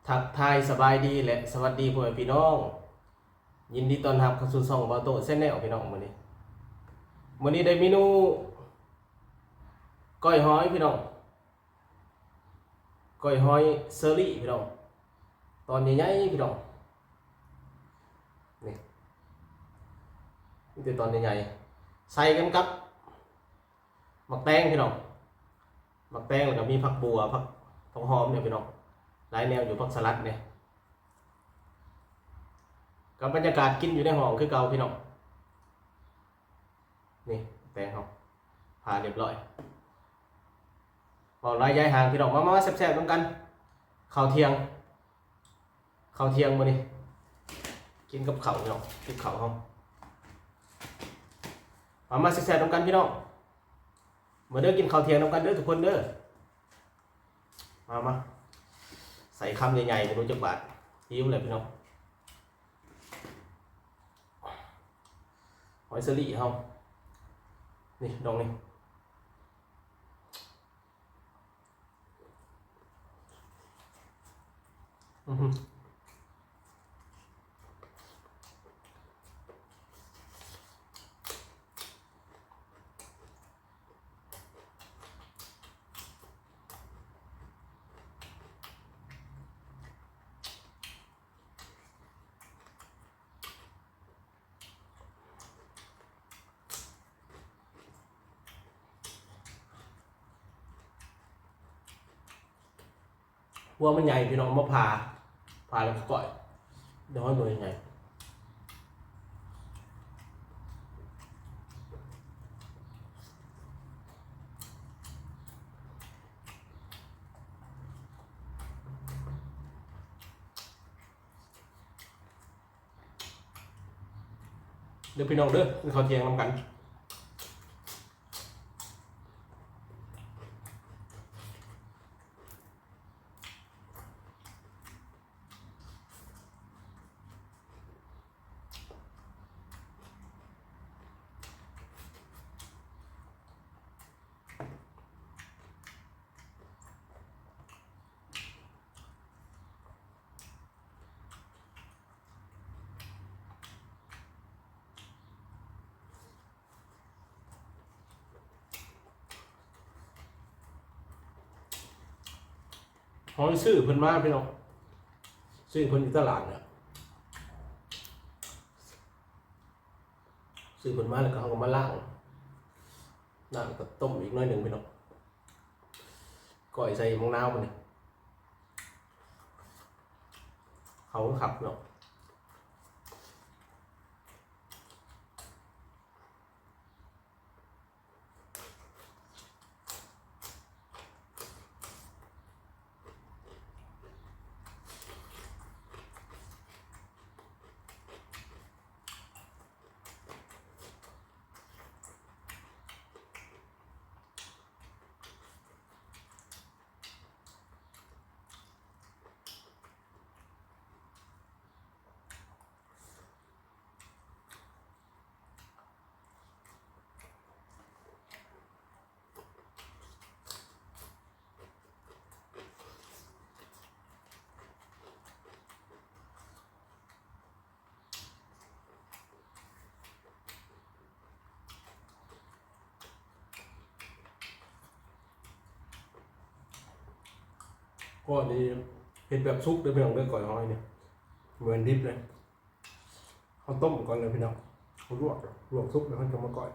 ທັກທາຍສະບາຍດີ ແລະ ສະຫວັດດີພໍ່ແມ່ພີ່ນ້ອງ, ຍິນດີຕ້ອນຮັບເຂົ້າສູ່ຊ່ອງເບົາໂຕ້ແຊນແນວ ພີ່ນ້ອງ. ມື້ນີ້ ມື້ນີ້ໄດ້ເມນູກ້ອຍຫອຍ ພີ່ນ້ອງ, ກ້ອຍຫອຍເຊີຣີ ພີ່ນ້ອງ, ຕອນໃຫຍ່ໆ ພີ່ນ້ອງ. ນີ້ ມີແຕ່ຕອນໃຫຍ່ໆ ໃສ່ກັນກັບ ໝາກແຕງ ພີ່ນ້ອງ, ໝາກແຕງ ແລ້ວກໍມີຜັກບົ່ວ ຜັກ ຜັກຫອມນີ້ ພີ່ນ້ອງ, ຫຼາຍແນວຢູ່ ຜັກສະຫຼັດນີ້. ກັບບັນຍາກາດກິນຢູ່ໃນຫ້ອງຄືເກົ່າ ພີ່ນ້ອງ. ນີ້ແຕງເຮົາຜ່າລຽບຮ້ອຍ. ເວົ້າຫຼາຍຢາຍຫ່າງ ພີ່ນ້ອງ, ມາ ມາແຊບໆນຳກັນ ເຂົ້າທ່ຽງ. ເຂົ້າທ່ຽງມື້ນີ້ ກິນກັບເຂົ້າ ພີ່ນ້ອງ, ກັບເຂົ້າເຮົາ. ມາ ມາແຊບໆນຳກັນ ພີ່ນ້ອງ, ມາເດີ ກິນເຂົ້າທ່ຽງນຳກັນເດີທຸກຄົນເດີ. ມາ ມາ ໃສ່ຄຳໃຫຍ່ໆ ບໍ່ຮູ້ຈັກບາດ. ຫິວແລ້ວ ພີ່ນ້ອງ. ຫອຍເຊີຣີເຮົາ ນີ້ ດອງນີ້. ອືຫື. ຫົວມັນໃຫຍ່ ພີ່ນ້ອງ, ມາຜ່າ ຜ່າແລ້ວກໍກ້ອຍ ໄດ້ຫອຍໜ່ວຍໃຫຍ່. ເດີພີ່ນ້ອງເດີ ກິນເຂົ້າທ່ຽງນຳກັນ. ເຮົາຊື້ເພິ່ນມາ ພີ່ນ້ອງ, ຊື້ເພິ່ນຢູ່ຕະຫຼາດນີ້. ຊື້ເພິ່ນມາແລ້ວກໍເຮົາກໍມາລ້າງ, ລ້າງແລ້ວກໍຕົ້ມອີກໜ້ອຍໜຶ່ງ ພີ່ນ້ອງ, ກ້ອຍໃສ່ໝາກນາວມື້ນີ້. ເຂົ້າຄັກເນາະ. ກ້ອຍນີ້ເຮັດແບບສຸກເດີພີ່ນ້ອງເດີ, ກ້ອຍຫອຍນີ້ບໍ່ແມ່ນດິບເດ້. ເຮົາຕົ້ມກ່ອນເດີພີ່ນ້ອງ, ເຮົາລວກ ລວກສຸກແລ້ວເຮົາຈະມາກ້ອຍ.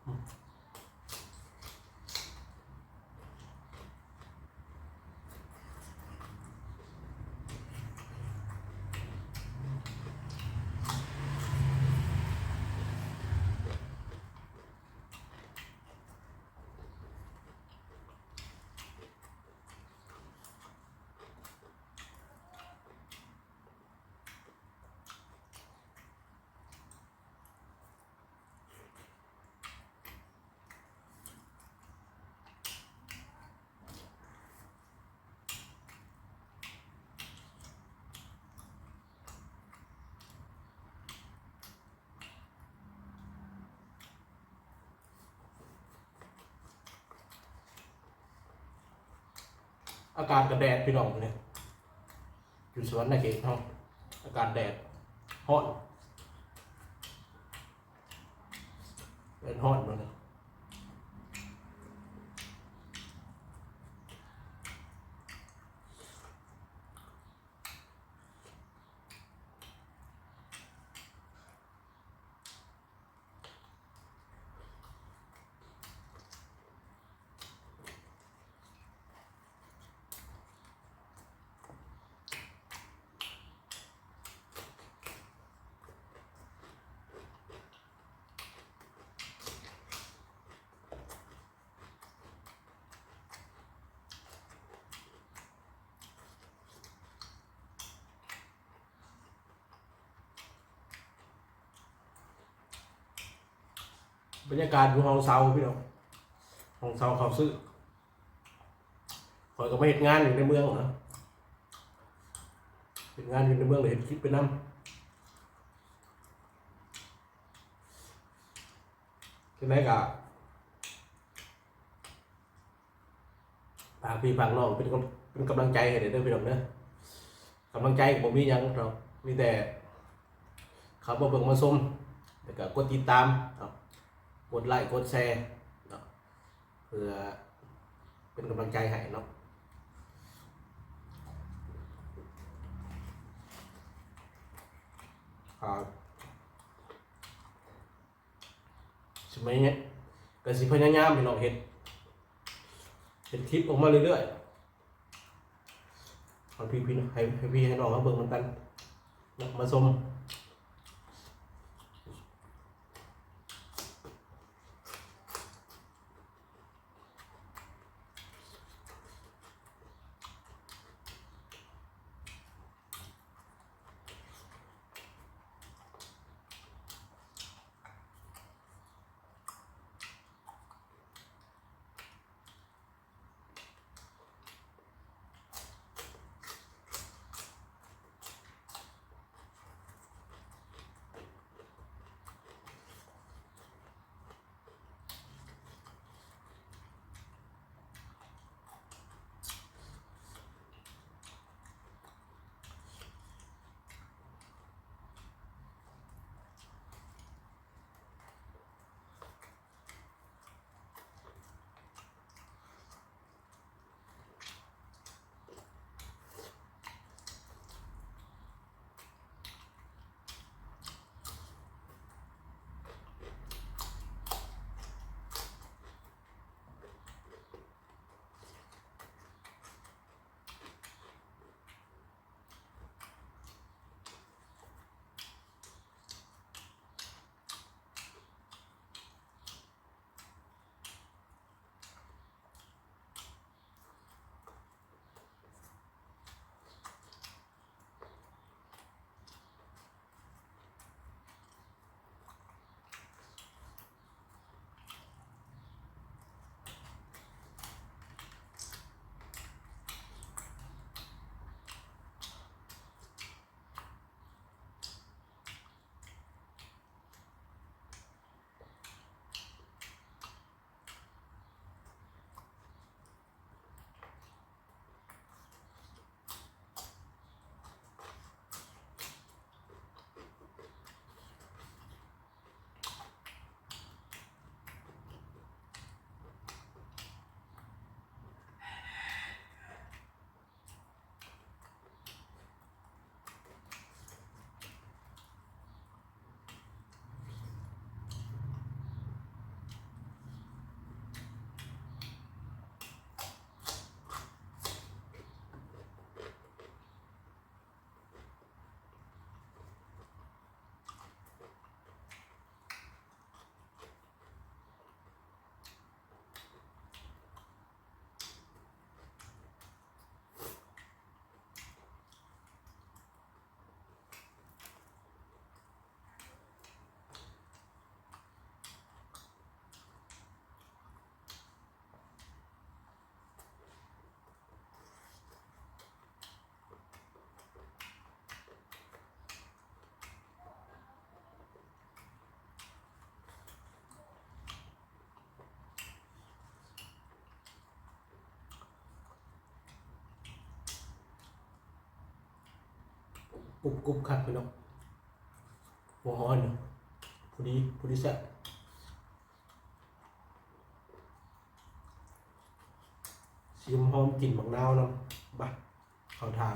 ອ ອາກາດກະແດດພີ່ນ້ອງ ມື້ນີ້ຢູ່ສະຫວັນນະເຂດເຮົາ ອາກາດແດດ ຮ້ອນ ແດດຮ້ອນມື້ນີ້. ບັນຍາກາດຢູ່ຫ້ອງເຊົ່າພີ່ນ້ອງ ຫ້ອງເຊົ່າເຂົ້າຊື້ ຂ້ອຍກໍມາເຮັດງານຢູ່ໃນເມືອງນະ ເຮັດງານຢູ່ໃນເມືອງ ແລ້ວເຮັດຄລິບໄປນຳ. ຈັ່ງໃດກໍ ຝາກພີ່ຝາກນ້ອງເປັນກຳ ເປັນກຳລັງໃຈໃຫ້ແດ່ເດີພີ່ນ້ອງເດີ. ກຳລັງໃຈກໍບໍ່ມີຫຍັງດອກ ມີແຕ່ເຂົ້າມາເບິ່ງມາຊົມ ແລ້ວກໍກົດຕິດຕາມເນາະ ກົດໄລກົດແຊເນາະ ເພື່ອເປັນກຳລັງໃຈໃຫ້ເນາະ. ອ່າ ຊິພະຍາຍາມ ກໍຊິພະຍາຍາມພີ່ນ້ອງເຮັດ ເຮັດຄລິບອອກມາເລື້ອຍໆ ໃຫ້ພີ່ ໃຫ້ ໃຫ້ພີ່ໃຫ້ນ້ອງມາເບິ່ງນຳກັນເນາະ ມາຊົມ. ກຸບໆ ຄັກພີ່ນ້ອງ ຫົວຫອມ ພໍດີ ພໍດີແຊບ ຊິຫອມກິ່ນບັກນາວນຳ ບາ ເຂົ້າທ່າ.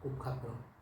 ກຸບຄັກເນາະ.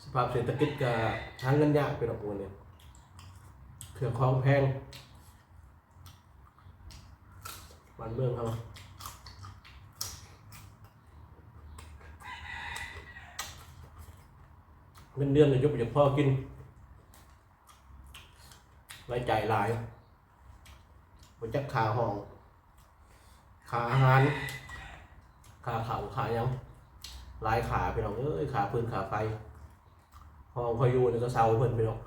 ສະພາບເສດຖະກິດກະຫາເງິນຍາກ ພີ່ນ້ອງ ມື້ນີ້ ເຄື່ອງຂອງແພງ ບ້ານເມືອງເຮົາ ເງິນເດືອນກະຈົນບໍ່ຢາກພໍກິນ ລາຍຈ່າຍຫຼາຍ ບໍ່ຈັກຄ່າຫ້ອງ ຄ່າອາຫານ ຄ່າເຂົ້າ ຄ່າຫຍັງ ຫຼາຍຄ່າ ພີ່ນ້ອງເອີຍ ຄ່າຟືນ ຄ່າໄຟ ຫ້ອງຂ້ອຍຢູ່ນີ້ກະເຊົ່າເພິ່ນ ພີ່ນ້ອງ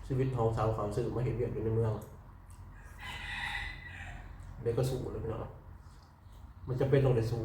ຊີວິດຫ້ອງເຊົ່າເຂົາ ຊື້ມາເຮັດວຽກຢູ່ໃນເມືອງ ແລ້ວກະສູ້ແຫຼະ ພີ່ນ້ອງ. ມັນຈຳເປັນຕ້ອງໄດ້ສູ້.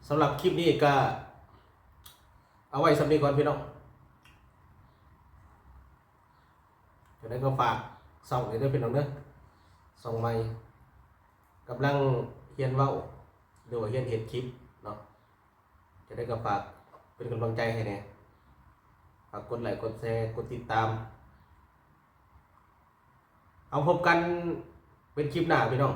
ສຳລັບຄລິບນີ້ກໍເອົາໄວ້ສ່ຳນີ້ກ່ອນພີ່ນ້ອງ. ຈັ່ງໃດກໍຝາກຊ່ອງນີ້ເດີພີ່ນ້ອງເດີ ຊ່ອງໃໝ່ ກຳລັງຮຽນເວົ້າ ຫຼືວ່າຮຽນເຮັດຄລິບເນາະ. ຈັ່ງໃດກໍຝາກເປັນກຳລັງໃຈໃຫ້ແດ່ ຝາກກົດໄລກົດແຊ ກົດຕິດຕາມ. ເອົາ ພົບກັນເປັນຄລິບໜ້າພີ່ນ້ອງ.